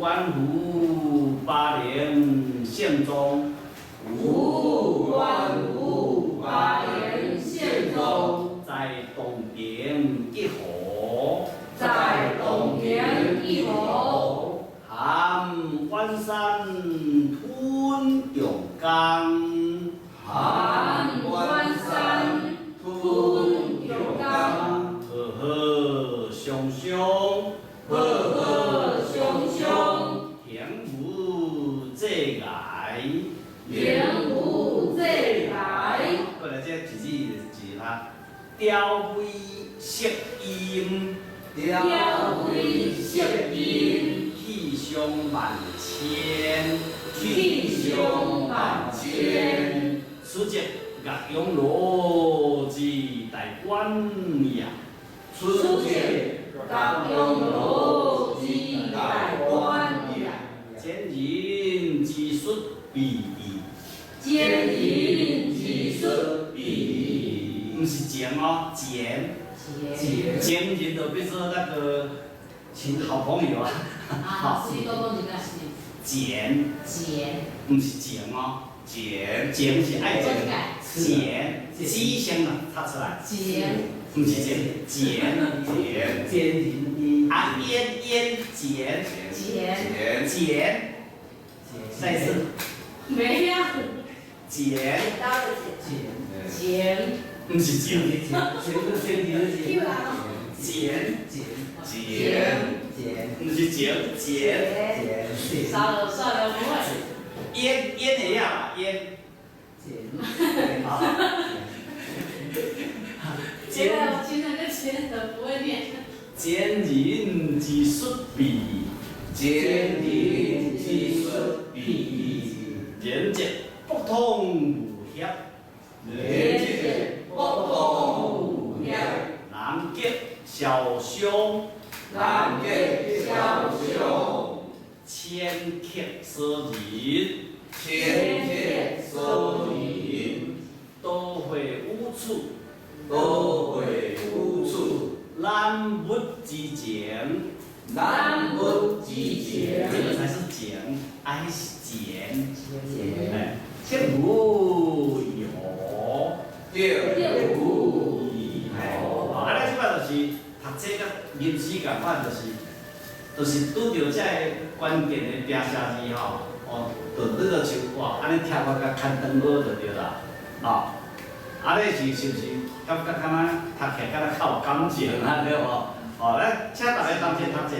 觀乎巴陵勝宗，無關乎巴陵勝宗，在洞庭一河，在洞庭一河，含宛山吞長江，含宛山吞長江，和合相相，和合相相，行無阻礙。行無阻礙。過來這一字一字哈，雕飛色陰，雕飛色陰，氣象萬千，氣象萬千。此則岳陽樓之大觀也。此則岳陽樓之大觀也。前人之述必矣。前人之述必矣。毋是前哦，前。前。前人就變做那個親好朋友啊。啊，是講講一個是。簡。簡。毋是情哦。簡。情是愛情。簡，子聲啊，讀出來。簡。毋是情，簡。簡。簡人啊，煙煙簡。簡。簡。再一次。沒呀。簡。簡。簡。毋是情。簡，簡是簡體的簡。簡。簡。簡。簡。毋是情，簡。簡。算了算了，不會。煙煙會曉啦，煙。簡。好。簡。今天個簡都不會念。前人之述必矣。前人之述必矣。連接博通無狹。連接博通無狹。南極瀟湘。南極瀟湘。遷客所人。遷客所人。都會五處。都會五處。南北之情。南北之情。這個才是情，啊，彼是簡。簡。哎，則無疑何？則無疑何？啊，咱這擺就是讀冊佮吟詩仝款，就是拄著這個關鍵的平聲字吼，哦，就你就像哇，按呢聽我共牽長蚵就對啦，吼，啊，你是毋是感覺敢若讀起來敢若較有感情啊？對無？哦，來，請大家同齊讀者。